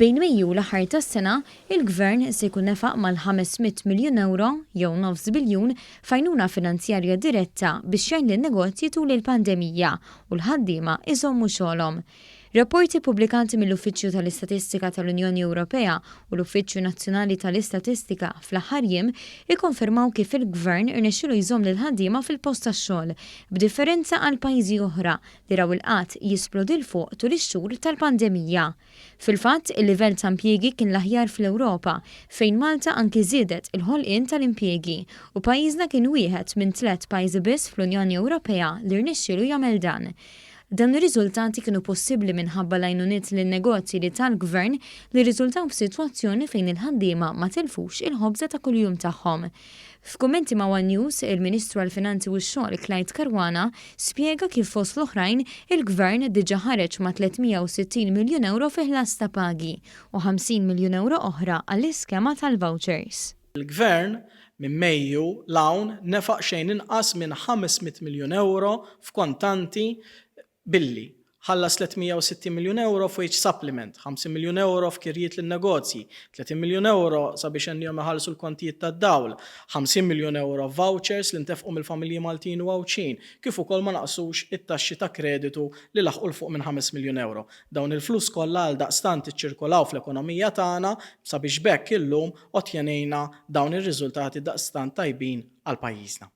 Bejn Mejju u l-aħħar tas-sena, il-Gvern se jkun nefaq mal-500 miljun ewro, jew nofs biljun, f'għajnuna finanzjarja diretta biex jgħin lin-negozji tul il-pandemija u l-ħaddiema jżommu xogħolhom. Rapporti ppubblikati mill-Uffiċċju tal-Istatistika tal-Unjoni Ewropea u l-Uffiċċju Nazzjonali tal-Istatistika fl-aħħar jiem ikkonfermaw kif il-Gvern irnexxielu jżomm lill-ħaddiema fil-post tax-xogħol, b'differenza għal pajjiżi oħra li raw il-qgħad jisplodi 'l fuq tul ix-xhur tal-pandemija. Fil-fatt, il-livell ta' impjiegi kien l-aħjar fl-Ewropa, fejn Malta anki żiedet il-ħolqien tal-impjiegi u pajjiżna kien wieħed minn tlett pajjiżi biss fl-Unjoni Ewropea li rnexxielu jagħmel dan. Dawn ir-riżultati kienu possibbli minħabba l-għajnuniet lin-negozji li ta l-Gvern li rriżultaw f'sitwazzjoni fejn il-ħaddiema ma tilfux il-ħobża ta' kuljum tagħhom. F'kummenti ma' one News, il-Ministru għall-Finanzi u x-Xogħol Clyde Caruana spjega kif fost l-oħrajn il-Gvern diġà ħareġ ma' 360 miljun ewro fi ħlas ta' pagi u 50 miljun ewro oħra għall-iskema tal-vouchers. Il-Gvern minn Mejju 'l hawn nefaq xejn inqas minn 500 miljun ewro f'kontanti billi ħallas 360 miljun ewro f'wage supplement, 50 miljun ewro f'kirjiet lin-negozji, 30 miljun ewro sabiex għennihom iħallsu l-kontijiet tad-dawl, 50 miljun ewro f'vouchers li ntefqu mill-familji Maltin u Għawdxin, kif ukoll ma naqsux it-taxxi ta' kreditu li laħqu 'l fuq minn 5 miljun ewro. Dawn il-flus kollha għaldaqstant iċċirkolaw fl-ekonomija tagħna sabiex b'hekk illum ottjenejna dawn ir-riżultati daqstant tajbin għal pajjiżna.